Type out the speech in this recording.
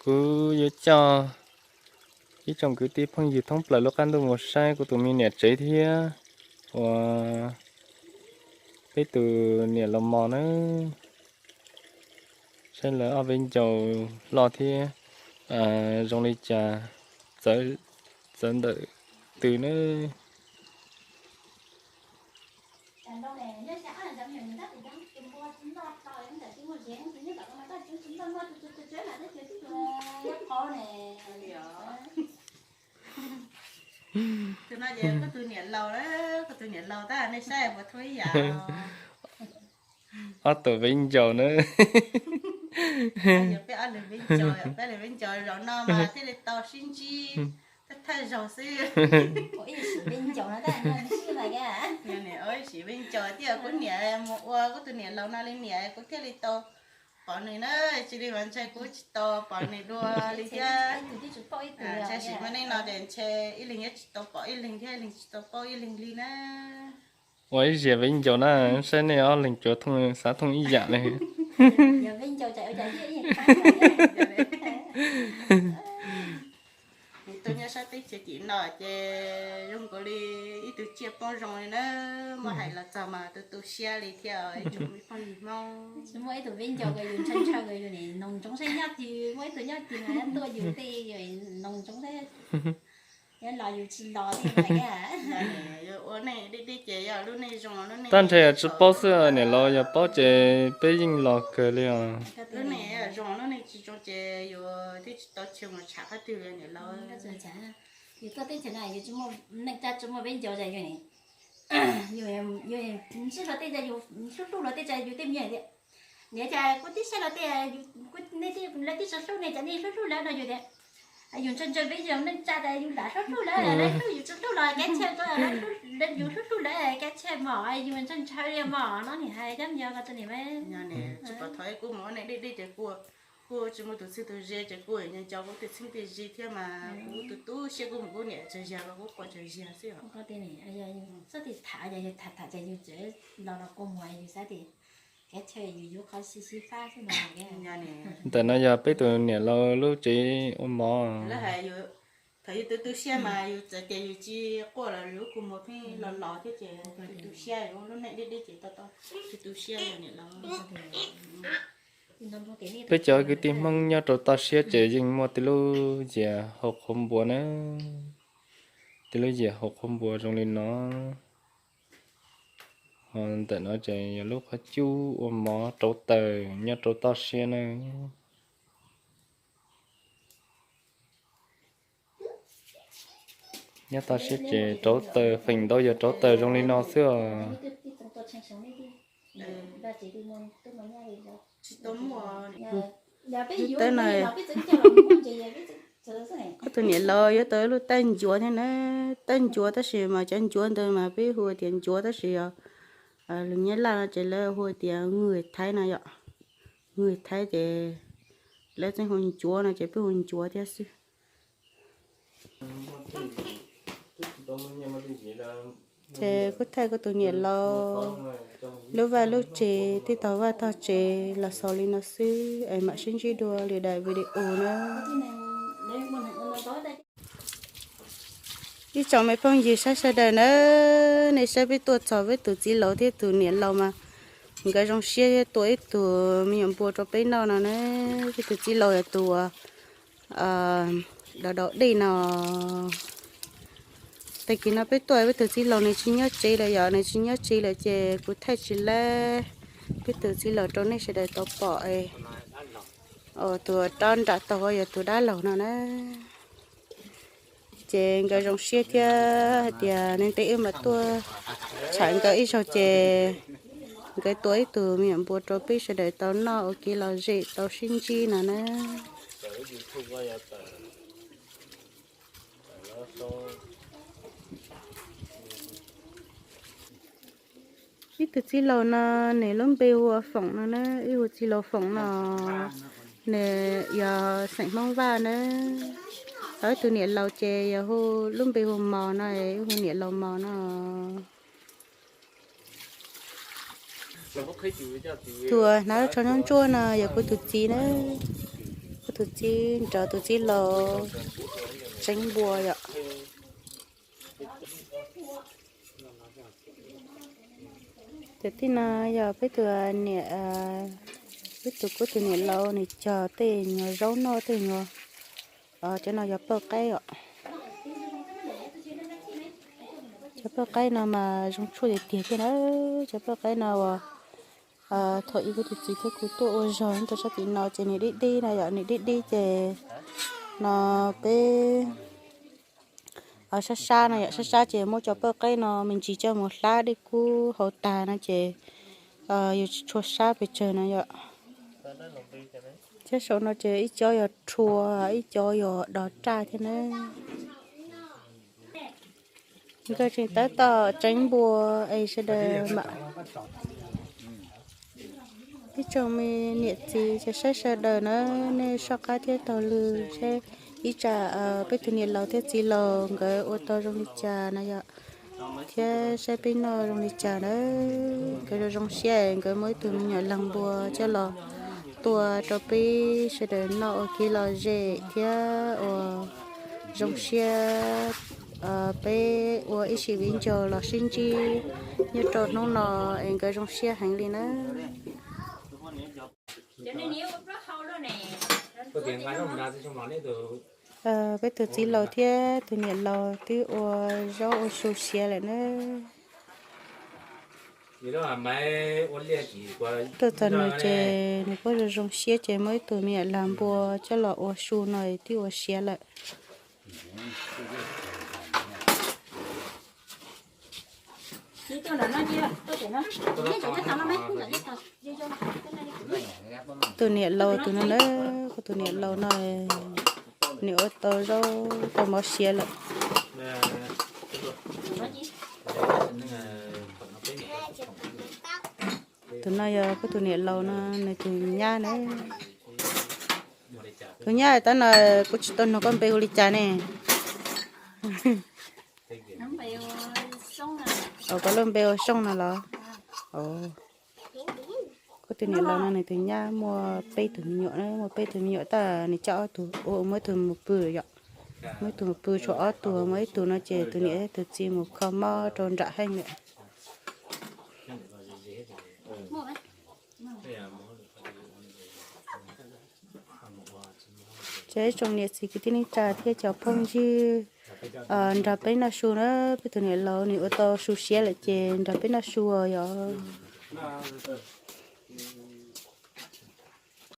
Kuv yuav coj ib tsoom kwv tij phooj ywg thoob plaws lub qab ntuj mus saib kuv tus me niam tsev thiab uas peb tus niam laus mos na, saib lawv ob peb ncaus loj thiab zoo li cas, txawv ntawm twg na. Tus no ces kuv tus niam laus, kuv tus niam laus tab nej saib puas thoob ib yam. Ob tug viv ncaus na. Peb ob leeg viv ncaus, peb ob leeg viv ncaus zaum no mas thiaj li tau sib ntsib thawj zaug xwb. Ib sim viv ncaus thiaj kuv niam mus ua kuv tus niam laus no li niam kuv thiaj li tau pom nws na, tsis li mas ntshe kuv tsis tau pom nws dua li thiab. Tab sis mas nej no ces ntshe ib leeg yuav tsis tau pom ib leeg thiab ib leeg tsis tau paub ib leeg li na. Ua ib ziag viv ncaus na, saib nej ob leeg cuav thooj xav thooj ib yam li. Tus nyob sab teb chaws tim no ces zoo nkaus li ib tug tsiaj poob zoo li na, muab hais los txog mas tu tu siab li thiab ib tsoom me phooj ywg Hmoob. Muaj ib tug viv ncaus, muaj ib tug nyob tim no tuaj yus tej noog ntsoov thiab. Yuav los yus tsis los li. Ua nej deb deb ces yog lub neej zoo lub neej. Tag nrho yog tsis paub xwb, niam laus yog paub ces peb yeej los kawg li os. Lub neej zoo lub neej tsis zoo ces yus twb tsis tau chaw mus tsham qhov twg li niam laus. Yus tuaj teb chaws no yus tsis muaj neej tsa tsis muaj viv ncaus li yus ne. Yus ntsib luag tej yus hlub hlub luag tej yus tej me nyuam tias, niam cas kuv twb saib luag tej, nej lawv twb tsis hlub nej cas nej hlub hlub lawv no yus tias, yus ntshaw ntshaw viv ncaus neej tsa tas yus lam hlub hlub lawv, lawv hlub yus tsis hlub los kav tsij, yus hlub hlub lawv kav tsij mog, yus ntshaw ntshaw li mog no nim hais cov me nyuam ko tus niam. Tsis pom thaum kuv mus ua neej deb deb ces kuv kuj tsis muaj tus txheeb tus ze ces kuj nco nco kuv tej txheeb tej ze thiab mas kuv tu tu siab kuv mus kuv niam tsaug zog los kuv quaj tsaug zog xwb os. Txhob tham tham ces yus txawm los los kua muag yus xav tias kav tsij yus yuav qhov sib sib fab xwb no. Ntawm no yog peb tus niam laus lub tsev ua mov. Thaum yus tu tu siab mas yus txawm tias yus tsis quaj los yus kua muag pheej los los thiab ces tu tu siab, lub neej deb deb ces tau tau tu tu siab niam laus. Peb cov kwv tij Hmoob nyob rau toj siab ces yeej muaj tej lub yias haus qhuav npua na, tej lub yias haus qhuav npua zoo li no. Ho ntawm no ces yog lub qhov cub ua mov rauv taws nyob rau toj siab na. Nyob toj siab ces rauv taws feem ntau yog rauv taws zoo li no xwb os. Tsis tau muaj. Lub tawb no, koj tus niam laus yuav tau lub tawb ncuav thiab na, tawb ncuav tab sis mas cov ncuav ntawd mas peb hu tias ncuav tab sis yog lus Nyab Laj no ces lawv hu tias người Thái no yom. Người Thái ces lawv txeeb hu ncuav no ces peb hu ncuav thiab xwb. Ces kuv thaij kuv tus niam laus lub vaj lub tsev, tej tog vaj tog tsev los xaus li no xwb es mam sib ntsib dua lwm daim video na. Ib tsoom me phooj ywg sawv daws na, nej saib peb tuaj txog peb tus txiv laus thiab tus niam laus mas nkawd zoo siab thiab tua ib tug me nyuam npua rau peb noj no na. Peb tus txiv laus yog tus dau dau dej no. Tag kis no peb tuaj peb tus txiv laus nws tsis nyob tsev lawm yom, nws tsis nyob tsev lawm ces kuv thaij tsis laib. Peb tus txiv laus rau nej sawv daws tau pom. Tus rab nram tog yog tus dab laug no na. Ces nkawd zoo siab thiab hais tias ntev ntev wb mam tuaj tsham nkawd ib zaug ces nkawd tua ib tug me nyuam npua rau peb sawv daws tau noj ua kev lom zem tau sib ntsib no na. Ib tug txiv laus no nws lub npe hu ua Foom no na, ib hu txiv laus Foom no, nws yog xeem Hmoob Vaj na. Ho ib tug niam laus ces yog hu lub npe hu Mos no, ib hu niam laus Mos no. Tus hnav lub tsho ntsuab ntsuab no yog kuv tus txiv na. Kuv Tus txiv nrog tus txiv laus tseev npua yom. Ces tib no yog peb tus niam, peb tus kuv tus niam laus nws cog tej nyuag zaub noj tej nyuag, cov no yog pawj qaib os. Cov pawj qaib no mas zoo tshuaj tiag tiag thiab na. Cov pawj qaib no uas thaum ub kuv tus txiv thiab kuv tuaj ua zog rau sab tim no ces nws dib dib na yom, nws dib dib ces no peb sab sab no yom, sab sab ces muab cov pawj qaib no me ntsis coj mus hlab dej kub hau tag no ces yuav tsis tshua sab pes tsawg no yom. Thiab saum no ces ib co yog rhua, ib co yog dos raj thiab na. Nkawd tseem tab tom tseev npua es sawv daws mam, ib tsoom me niam txiv ces saib sawv daws na, nej soj qab thiab taug lw saib ib tsam peb tus niam laus thiab txiv laus nkawd ua tau zoo li cas na yom, thiab saib peb noj zoo li cas na. Nkawd zoo zoo siab nkawd muaj ib tug me nyuam leeg npua coj los tua rau peb sawv daws noj ua kev lom zem thiab ua zoo siab. Peb ua ib sim viv ncaus los sib ntsib nyob rau hnub no es nkawd zoo siab heev li na. Peb tus txiv laus thiab tus niam laus twb ua zaub ua su siav lawm na. Tuaj txog nws ces nws kuj zoo zoo siab ces muaj ib tug me nyuam lag npua coj los ua su no twb ua siav lawm. Tus niam laus tus no na, kuv tus niam laus no nws ua tau zaub tau mov siav lawm. Tus no yog kuv tus niam laus no nws tus nyab na. Tus nyab tab no kuv tsis tau nug koj npe hu li cas ne? Koj lub npe ua Xyooj no los? Kuv tus niam laus no nws tus nyab muaj peb tug me nyuam na, muaj peb tug me nyuam tab nws coj ob tug ua, muab ib tug mus pw yom. Muab ib tug mus pw tshuav ob tug, muab ib tug no ces tus niam thiab tus txiv mus kho mob rau nram heej lawm. Ces ib tsoom niam txiv kwv tij neej tsa thiab cov phooj ywg nrog peb noj su na, peb tus niam laus nws ua tau su siav lawm ces nrog peb noj su os yom.